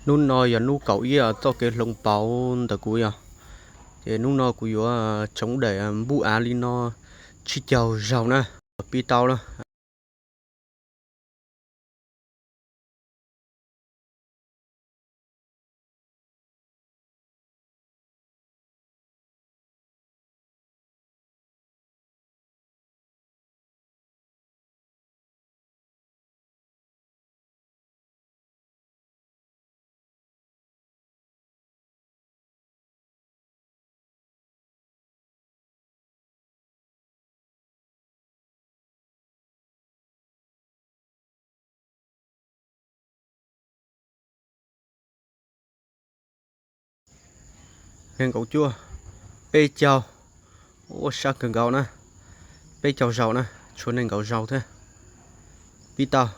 Hnub no yog hnub kaum ib txoj kev hloov pauv ntawm kuv yog, ces hnub no kuv yuav tsoov daim npuj av li no tsib caug zaug na, pib tau lawm. Nees nkaum cuaj, peb caug, ua sab kawg nkaus na, peb caug zaus na, tshuav nees nkaum zaus thiab, pib tau.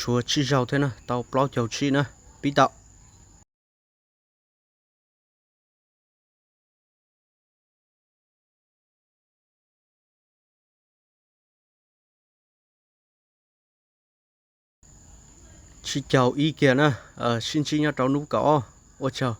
Tshuav tsib zaug thiab na, tau plaub caug tsib na, pib tau. Tsib caug ib kiag na, sib ntsib nyob rau hnub kaum ob, ua tsaug.